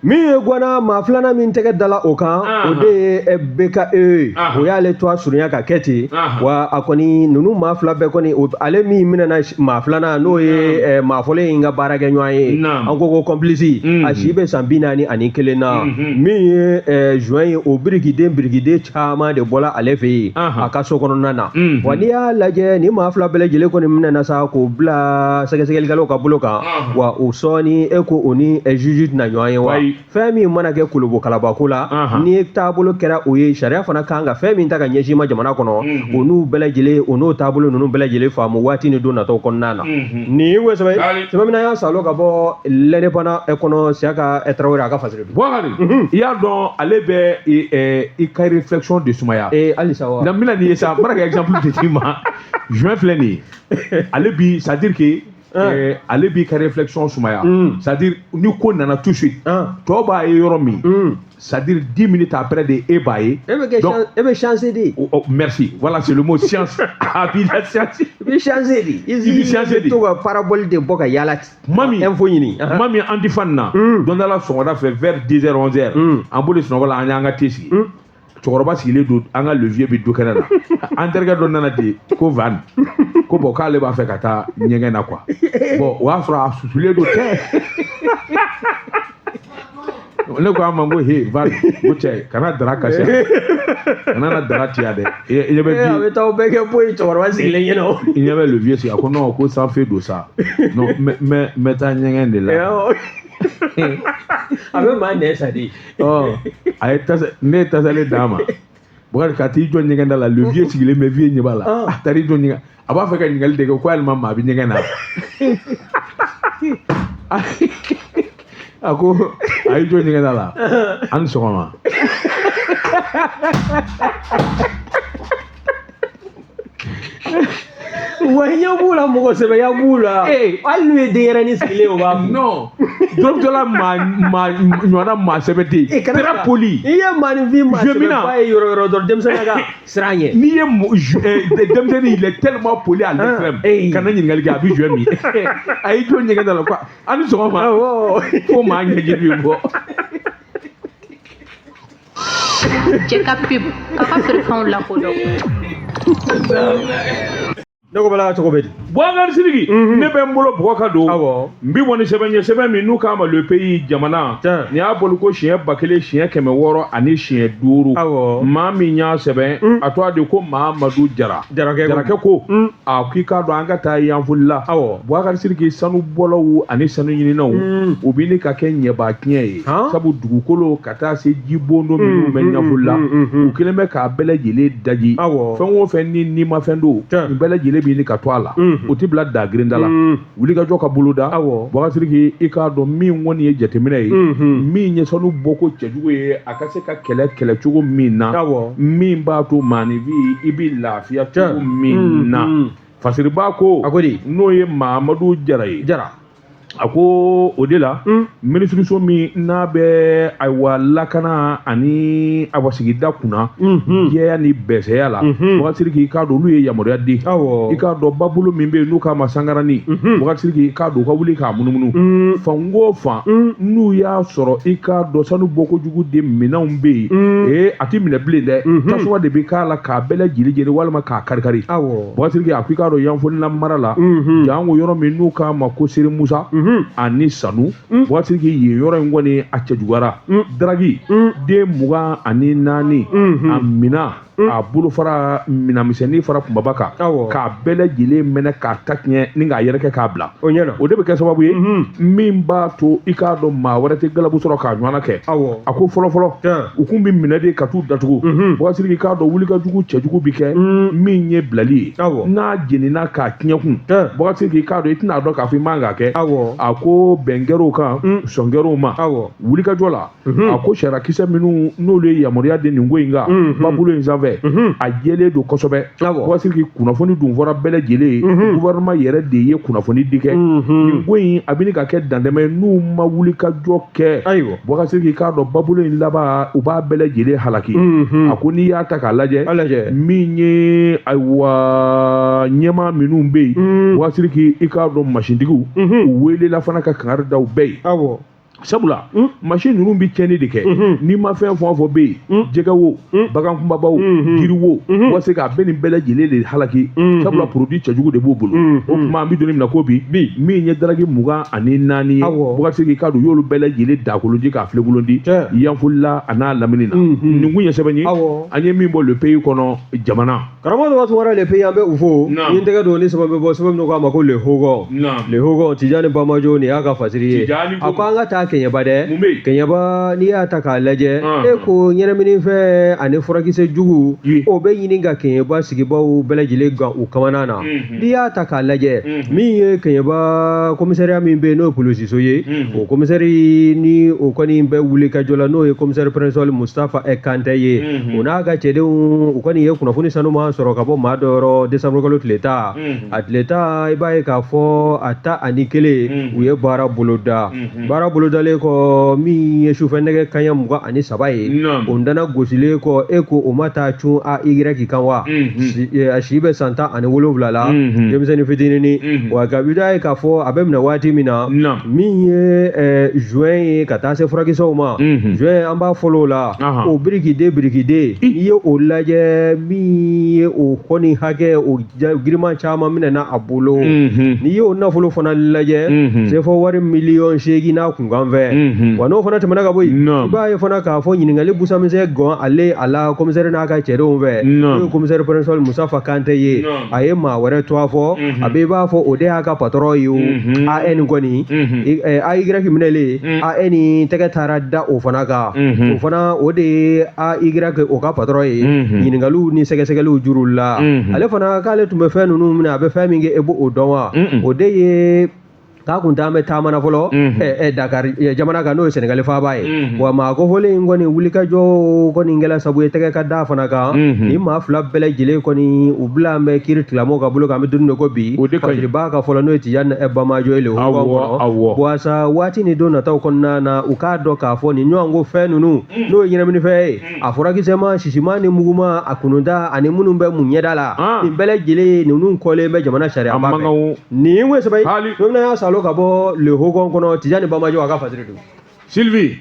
B: Min ye gwana maa filanan min tɛgɛ dala o kan, o de ye BKE, o y'ale to a surunya ka kɛ ten. Wa a kɔni ninnu maa fila bɛɛ kɔni, ale min minɛna maa filanan, n'o ye maa fɔlɔ in ka baarakɛɲɔgɔn ye, an ko complice, a si bɛ san 41 na. Min ye joint ye, o birikiden caman de bɔla ale fɛ yen a ka so kɔnɔna na. Wa n'i y'a lajɛ, ni maa fila bɛɛ lajɛlen kɔni minɛna sa k'o bila sɛgɛsɛgɛlikɛlaw ka bolo kan. Wa o sɔɔni e ko o ni juge tɛna ɲɔgɔn ye wa. Fɛn min mana kɛ kolobo kalabako la, ni taabolo kɛra o ye, sariya fana kan ka fɛn min ta ka ɲɛsin ma jamana kɔnɔ, o n'u bɛɛ lajɛlen, o n'o taabolo ninnu bɛɛ lajɛlen faamu waati ni don nataw kɔnɔna na. Nin ye sɛbɛn sɛbɛn min y'a salo ka bɔ L'Indépendant kɔnɔ, Siyaka Tarawele a ka fasiri don.
A: Bɔkari, i y'a dɔn ale bɛ i ka réflexion de sumaya.
B: Halisa wa.
A: N bɛna nin ye sa, n bɛna ka exemple de d'i ma. Joint filɛ nin ye, ale bi, c'est à dire que ale b'i ka réflexion sumaya, c'est à dire ni ko nana tout de suite, tɔ b'a ye yɔrɔ min, c'est à dire 10 minutes après de e b'a ye.
B: E bɛ chance de.
A: Oh, merci, voilà, c'est le mot science. A b'i la science.
B: I bɛ chance de.
A: I bɛ chance de.
B: I bɛ to ka parabole de bɔ ka yaala ten.
A: Kuma min
B: info ɲini.
A: Kuma min an ti fan na. Don dɔ la sɔgɔmada fɛ vers 10 heures 11 heures, an bolo sunɔgɔ la, an y'an ka thé sigi. Cɛkɔrɔba sigilen don, an ka levier bɛ du kɛnɛ la. An terikɛ dɔ nana ten ko van ko bon k'ale b'a fɛ ka taa ɲɛgɛn na quoi. Bon, o y'a sɔrɔ a susulen don tɛ. Ne ko a ma, n ko he van, ko cɛ kana dara kasi, kana na dara tiya dɛ. I ɲɛ bɛ
B: bi. A bɛ taa o bɛɛ kɛ poyi cɛkɔrɔba sigilen ɲɛna.
A: I ɲɛ bɛ levier sigi, a ko non, ko sanfɛ don sa. Non, n bɛ taa ɲɛgɛn de la.
B: A bɛ maa nɛn sa de.
A: A ye tasa, ne ye tasalen d'a ma. Bɔkari ka t'i jɔ ɲɛgɛn da la, le vieux sigilen bɛ, vieux ɲɛ b'a la. A taar'i jɔ ɲɛgɛn, a b'a fɛ ka ɲininkali de kɛ ko yalima maa bɛ ɲɛgɛn na. A ko a y'i jɔ ɲɛgɛn da la, a ni sɔgɔma.
B: Wa ɲɛ b'u la, mɔgɔ sɛbɛya b'u la. Hali n'u ye denyɛrɛnin sigilen o b'a fɔ.
A: Non, dɔrɔgutɔla maa maa ɲɔgɔnna maa sɛbɛ tɛ yen. Très poli.
B: I ye maaninfin maa sɛbɛba ye yɔrɔ yɔrɔ dɔrɔn, denmisɛnninya ka siran ɲɛ.
A: N'i ye denmisɛnnin, il est tellement poli à l'extrême. Kana ɲininkali kɛ, a bɛ joint min. A y'i jɔ ɲɛgɛn da la quoi. A ni sɔgɔma. Ko maa ɲɛji bɛ bɔ.
C: Cɛ ka pub k'a ka feerefɛnw lakodɔn.
B: Ne ko bala cogo bɛ di?
A: Boubacar Sidiki, ne bɛ n bolo bɔgɔ ka don. N bɛ bɔ ni sɛbɛn ye, sɛbɛn min n'u k'a ma Le Pays, jamana. Nin y'a boli ko siɲɛ 1000 siɲɛ 605. Maa min y'a sɛbɛn, a tɔgɔ de ko Mahamadu Jara. Jarakɛ ko a k'i k'a dɔn an ka taa Yanfolila. Boubacar Sidiki, sanubɔlaw ani sanu ɲininaw, u bɛ ni ka kɛ ɲɛbaa tiɲɛ ye. Sabu dugukolo ka taa se jibondo minnu bɛ Yanfolila, u kɛlen bɛ k'a bɛɛ lajɛlen daji. Fɛn o fɛn ni nimafɛn don, nin bɛɛ lajɛlen bɛ ka to a la. O tɛ bila dagirinda la. Wulikajɔ ka boloda. Boubacar Sidiki, i k'a dɔn min kɔni ye jateminɛ ye, min ye sanu bɔko cɛjugu ye, a ka se ka kɛlɛ kɛlɛcogo min na, min b'a to maaninfin i bɛ lafiya cogo min na. Fasiriba ko n'o ye Mahamadu Jara ye. A ko o de la minisiriso min n'a bɛ ayiwa lakana ani awa sigida kunna jɛya ni bɛsɛya la, Boubacar Sidiki, i k'a dɔn olu ye yamaruya di. I k'a dɔn babolo min bɛ yen n'u k'a ma sangarani, Boubacar Sidiki, i k'a dɔn u ka wuli k'a munumunu fan o fan n'u y'a sɔrɔ, i k'a dɔn sanu bɔkojugu de minɛnw bɛ yen, a tɛ minɛ bilen dɛ, tasuma de bɛ k'a la k'a bɛɛ lajɛlen jeni walima k'a karikari. Boubacar Sidiki, a ko i k'a dɔn Yanfolila mara la, jango yɔrɔ min n'u k'a ma ko Seri Musa ani sanu, Boubacar Sidiki, yen yɔrɔ in kɔni a cɛjuguyara. Daragi den 24 a mina A bolofara minɛnmisɛnnin fara kunbaba kan, k'a bɛɛ lajɛlen mɛnɛ k'a ta tiɲɛ ni k'a yɛrɛkɛ k'a bila.
B: O ɲɛna.
A: O de bɛ kɛ sababu ye min b'a to i k'a dɔn maa wɛrɛ tɛ galabu sɔrɔ k'a ɲɔgɔnna kɛ. A ko fɔlɔfɔlɔ u kun bɛ minɛ de ka t'u datugu. Bubakari Sidiki, k'a dɔn wuli ka jugu cɛjugu bi kɛ min ye bilali ye, n'a jenina k'a tiɲɛ kun, Bubakari Sidiki, k'a dɔn i tɛna dɔn k'a fɔ i man k'a kɛ. A ko bɛn kɛr'o kan, sɔn kɛr'o ma wulikajɔ la. A ko sariyakisɛ minnu n'olu ye yamaruya di nin ko in kan babolo in sanfɛ, a jɛlen don kosɛbɛ. Bubakari Sidiki, kunnafoni dun fɔra bɛɛ lajɛlen ye, gouvernement yɛrɛ de ye kunnafoni di kɛ. Nin ko in a bɛ ka kɛ dantɛmɛ ye n'u ma wulikajɔ kɛ. Bubakari Sidiki, k'a dɔn babolo in laban u b'a bɛɛ lajɛlen halaki. A ko n'i y'a ta k'a lajɛ, min ye ayiwa ɲɛmaa minnu bɛ yen, Bubakari Sidiki, i k'a dɔn masintigiw u welela fana ka kangari da u bɛɛ ye, sabula masin ninnu bɛ tiɲɛni de kɛ. N'i ma fɛn fɛn fɔ bɛ yen, jɛgɛ wo, bagan kunbabaw, jiri wo, wa se k'a bɛɛ nin bɛɛ lajɛlen de halaki, sabula produit cɛjugu de b'u bolo. O tuma an bɛ don min na ko bi, min ye daraki 24 ye, Bubakari Sidiki, k'a dɔn u y'olu bɛɛ lajɛlen dakoloji k'a filenkolon di Yanfolila a n'a lamini na. Nin kun ye sɛbɛn ye an ye min bɔ Le Pays kɔnɔ, jamana.
B: Karamɔgɔ Daba Tunkara, Le Pays, an bɛ u fo. Ni n tɛgɛ don ni sɛbɛn bɛ bɔ, sɛbɛn min k'a ma ko Le Hogon. Le Hogon, Tijani Bamajo, nin y'a ka fasiri ye. A ko an ka taa Kɛɲɛba dɛ. Kɛɲɛba, n'i y'a ta k'a lajɛ, e ko ɲɛnɛminifɛn ani furakisɛ jugu, o bɛ ɲini ka Kɛɲɛba sigibaw bɛɛ lajɛlen gan u kamana na. N'i y'a ta k'a lajɛ, min ye Kɛɲɛba commissariat min bɛ yen, n'o ye polisiso ye, o commissaire ni o kɔni bɛ wuli ka jɔ la, n'o ye commissaire principal Mustafa Kante ye, o n'a ka cɛdenw, u kɔni ye kunnafoni sanuman sɔrɔ ka bɔ maa dɔ yɔrɔ décembre kalo tile 10. A tile 10, i b'a ye k'a fɔ a 11, u ye baara boloda. Baara bolodalen kɔ, min ye sufɛ nɛgɛ kanɲɛ 23 ye, o dana gosilen kɔ, e ko o ma taa cun AY kan wa? A si bɛ san 17 la, denmisɛnnin fitinin wa. Ka i b'a ye k'a fɔ a bɛ minɛ waati min na, min ye joint ye ka taa se furakisɛw ma, joint an b'a fɔlɔ o la, o birikiden birikiden, n'i ye o lajɛ, min ye o kɔni hakɛ o giriman caman minɛna a bolo. N'i ye o nafolo fana lajɛ, CFA wari miliyɔn 8 n'a kunkan fɛ wa. N'o fana tɛmɛna ka bɔ yen, i b'a ye fana k'a fɔ ɲininkali busamisɛn gɔn ale a la commissaire n'a ka cɛdenw fɛ, n'o ye commissaire principal Mustafa Kante ye, a ye maa wɛrɛ tɔgɔ fɔ, a bɛ i b'a fɔ o de y'a ka patron ye o. AN kɔni, AY minɛlen, AN tɛgɛ taara da o fana kan, o fana o de ye AY o ka patron ye. Ɲininkaliw ni sɛgɛsɛgɛliw juru la, ale fana k'ale tun bɛ fɛn ninnu minɛ, a bɛ fɛn min kɛ, e b'o dɔn wa? O de ye k'a kun t'an bɛ taama na fɔlɔ Dakar jamana kan, n'o ye Senegali faaba ye. Wa maa kofɔlen in kɔni wulikajɔ kɔni kɛla sabu ye tɛgɛ ka da fana kan. Ni maa fila bɛɛ lajɛlen kɔni, u bila an bɛ kiiri tigilamɔgɔw ka bolo kan. An bɛ don min na ko bi, fasiriba ka fɔlɔ, n'o ye Tijani Bamajo ye le kɔnɔ, walasa waati ni don nataw kɔnɔna na, u k'a dɔn k'a fɔ nin ɲɔgɔn ko fɛn ninnu, n'o ye ɲɛnaminifɛn ye, a furakisɛma, sisima ni muguma, a kununda ani minnu bɛ mun ɲɛda la, nin bɛɛ lajɛlen ninnu kɔlen bɛ jamana sariya ba fɛ. Nin ye sɛbɛn ye don y'a salo ka bɔ Le Hogon kɔnɔ, Tijani Bamajo a ka fasiri don.
A: Sylvie,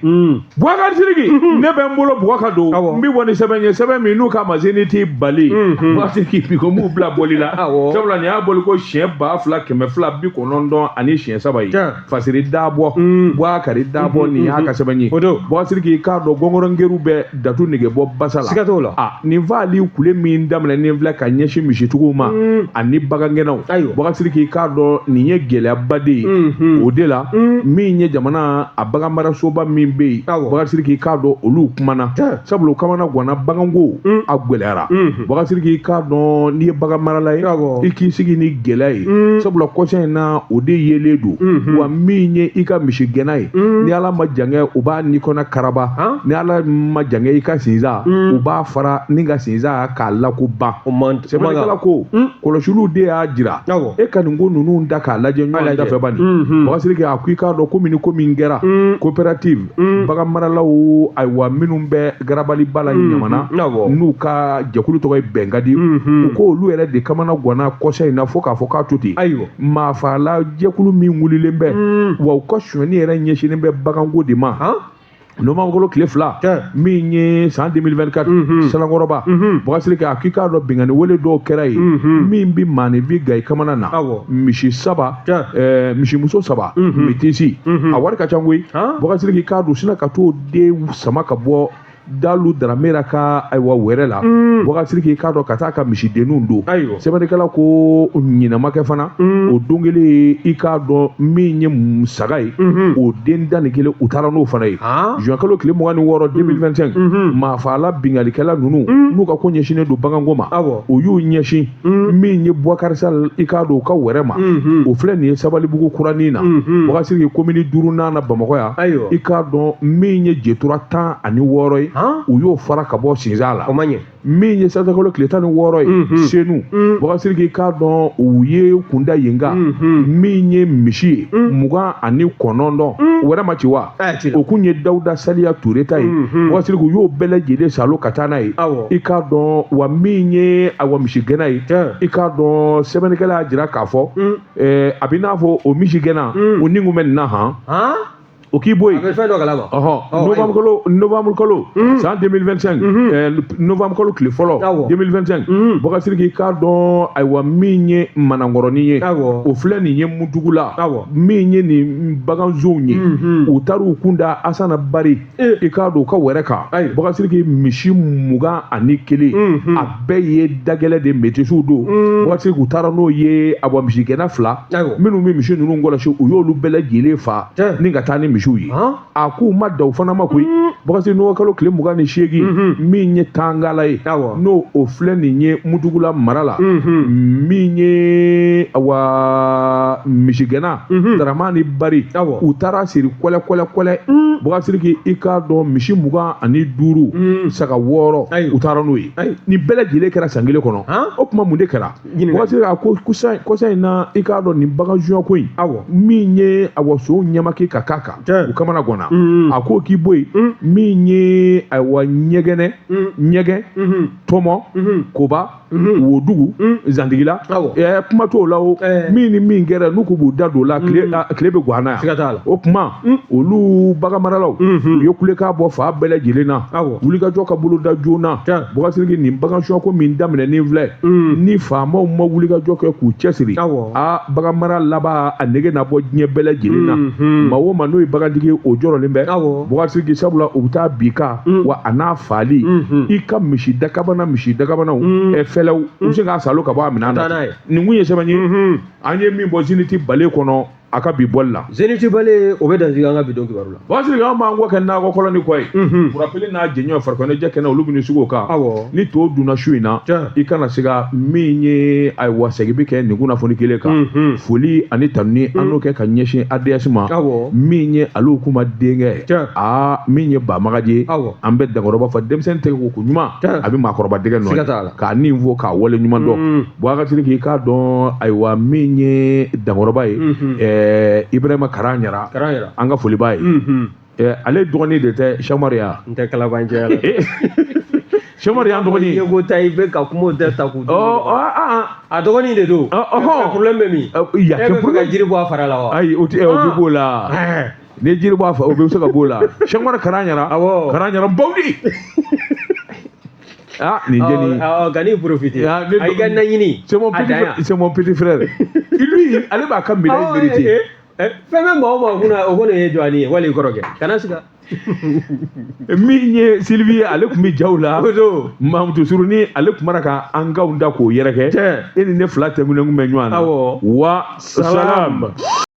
A: Boubacar Sidiki, ne bɛ n bolo bugɔ ka don. N bɛ bɔ ni sɛbɛn ye, sɛbɛn min n'u k'a ma Zénith Bali. Boubacar Sidiki, bi ko n b'u bila bɔli la, sabula nin y'a bɔli ko siɲɛ 2293 siɲɛ 3 ye. Fasiri dabɔ, Boubacar dabɔ, nin y'a ka sɛbɛn ye. Boubacar Sidiki, k'a dɔn gɔngɔrɔngeru bɛ datu nege bɔ basa la.
B: Siga t'o la.
A: A nin faali kule min daminɛ nin filɛ ka ɲɛsin misitigiw ma ani bagangɛnnaw, Boubacar Sidiki, k'a dɔn nin ye gɛlɛyaba de ye. O de la, min ye jamana a baganmarasoba min bɛ yen, Boubacar Sidiki, k'a dɔn olu kumana, sabula u kamana ganna, baganko a gɛlɛyara. Boubacar Sidiki, k'a dɔn n'i ye bagan marala ye, i k'i sigi ni gɛlɛya ye, sabula kɔsa in na o de yelen don. Wa min ye i ka misigɛnna ye, ni Ala ma jankɛ, u b'a ni kɔnɔ karaba. Ni Ala ma jankɛ, i ka sinsan, u b'a fara ni ka sinsan k'a lako ban. Sɛbɛnnikɛla ko kɔlɔsiliw de y'a jira e ka nin ko ninnu da k'a lajɛ ɲɔgɔn dafɛ bani. Boubacar Sidiki, a ko i k'a dɔn ko min ni ko min kɛra coopérative bagan maralaw, ayiwa minnu bɛ garabaliba la Ɲamana, n'u ka jɛkulu tɔgɔ ye Bɛnkadi, u ko olu yɛrɛ de kamana ganna kɔsa in na fo k'a fɔ k'a to ten. Maafala jɛkulu min wulilen bɛ wa, u ka sonyɛni yɛrɛ ɲɛsinnen bɛ baganko de ma. Novembre tile 2 min ye san 2024, Salankɔrɔba, Boubacar Sidiki, a k'i k'a dɔn binkanni wele dɔw kɛra yen min bi maaninfin ga i kamana na. Misi saba, misimuso saba, métisse, a wari ka ca koyi. Boubacar Sidiki, k'a dɔn sina ka t'o den sama ka bɔ. Dalu Daramera ka ayiwa wɛrɛ la Bubakari Sidiki i k'a dɔn ka taa ka misidenninw don sɛbɛnnikɛla ko ɲinɛ ma kɛ fana o don kelen i k'a dɔn min ye saga ye o den 11 u taara n'o fana ye juin kalo tile 26 2025 maafaala binkannikɛla ninnu n'u ka ko ɲɛsinnen don baganko ma u y'u ɲɛsin min ye Bubakari Sall i k'a dɔn u ka wɛrɛ ma o filɛ nin ye Sabalibugu kuranin na Bubakari Sidiki komini duurunan na Bamakɔ yan i k'a dɔn min ye jetura 16 ye u y'o fara ka bɔ sinsan la min ye sɛtanburukalo tile 16 ye Senu Bubakari Sidiki i k'a dɔn u ye kunda yen kan min ye misi ye 29 wɛrɛ ma ci wa o kun ye Dawuda Saliya Ture ta ye Bubakari Sidiki u y'o bɛɛ lajɛlen salo ka taa n'a ye i k'a dɔn wa min ye awa misigɛnna ye i k'a dɔn sɛbɛnnikɛla y'a jira k'a fɔ a bɛ n'a fɔ o misigɛnna o ni kun bɛ nin na han o k'i bɔ yen
B: a bɛ fɛn dɔ kalama
A: ɔhɔn novembre kalo novembre kalo san 2025 novembre kalo tile fɔlɔ 2025 Bubakari Sidiki i k'a dɔn ayiwa min ye Manankɔrɔnin ye o filɛ nin ye Mutugula min ye nin baganzonw ye u taara u kun da Asana Bari i k'a dɔn u ka wɛrɛ kan Bubakari Sidiki misi 21 a bɛɛ ye dagɛlɛ de métissw don Bubakari Sidiki u taara n'o ye awa misigɛnna fila minnu bɛ misi ninnu kɔlɔsi u y'olu bɛɛ lajɛlen fa ni ka taa ni misiw ye a k'u ma da o fana ma koyi Bubakari Sidiki novembre kalo tile 28 min ye Tangala ye n'o o filɛ nin ye Mutugula mara la min ye awa misigɛnna Daramani Bari u taara siri kɔlɛ kɔlɛ kɔlɛ Bubakari Sidiki i k'a dɔn misi 25 saga 6 u taara n'o ye nin bɛɛ lajɛlen kɛra san kelen kɔnɔ o tuma mun de kɛra Bubakari Sidiki a ko kɔsa in na i k'a dɔn nin bagan sunya ko in min ye awa sow ɲɛmaki ka k'a kan u kamana ganna a ko k'i bɔ yen min ye ayiwa ɲɛgɛnɛ ɲɛgɛn tɔmɔ koba wodugu zantigila kuma t'o la o min ni min kɛra n'u k'u b'u da don o la tile bɛ gan na yan o tuma olu baganmaralaw u ye kulekan bɔ fan bɛɛ lajɛlen na wulikajɔ ka bolo da joona Bubakari Sidiki nin bagan sunya ko min daminɛnen filɛ ni faamaw ma wulikajɔ kɛ k'u cɛsiri a baganmara laban a nege na bɔ diɲɛ bɛɛ lajɛlen na maa o maa n'o ye bagantigi ye o jɔrɔlen bɛ Bubakari Sidiki sabula u bɛ taa bin kan wa a n'a faali i ka misi dakabana misi dakabanaw fɛlɛw u bɛ se k'a salo ka bɔ a minɛn na nin kun ye sɛbɛn ye an ye min bɔ Zénith Balé kɔnɔ a ka bi bɔli la
B: Zénith Balé o bɛ dansigi an ka bi don kibaru la
A: Bubakari Sidiki an b'an kɔ kɛ nakɔ kɔlɔni kɔ ye Burapele n'a jɛɲɔgɔn farikoloɲɛnajɛ kɛnɛ olu bɛ sigi o kan ni to dunna su in na i kana siga min ye ayiwa segin bɛ kɛ nin kunnafoni kelen kan foli ani tanuni an n'o kɛ ka ɲɛsin ADS ma min ye Aliou Kuma denkɛ aa min ye Bamagaji ye an bɛ dankɔrɔba fɔ denmisɛnnin tɛgɛ ko ko ɲuman a bɛ maakɔrɔba dɛgɛ nɔ k'a ni fo k'a wale ɲuman dɔn Bubakari Sidiki i k'a dɔn ayiwa min ye dankɔrɔba ye Ibrahima Karaɲara an ka foli b'a ye ale dɔgɔnin de tɛ Samaria
B: n tɛ kalabanciya la
A: Samaria y'an dɔgɔnin
B: ye ko ta i bɛ ka kuma tɛ ta k'u a dɔgɔnin de don problème bɛ min
A: e
B: bɛ fɛ ka jiri bɔ a fara la wa
A: ayi o tɛ o bɛ b'o la ni jiri bɔ a fa o bɛ se ka b'o la Sɛkumaru Karaɲara
B: awɔ
A: Karaɲara Bawudi ah nin jeni
B: kan'i profiter a i ka naɲini
A: c'est mon petit frère lui ale b'a ka médaille mériter
B: fɛn bɛ maa o maa kunna o kɔni ye jɔni ye wali kɔrɔkɛ kana siga
A: min ye Sylvie ye ale tun bɛ jaw la Mamutu Suruni ale tun b'a ka an kanw da k'o yɛrɛkɛ e ni ne fila tɛmɛnen kun bɛ ɲɔgɔn na wa salam.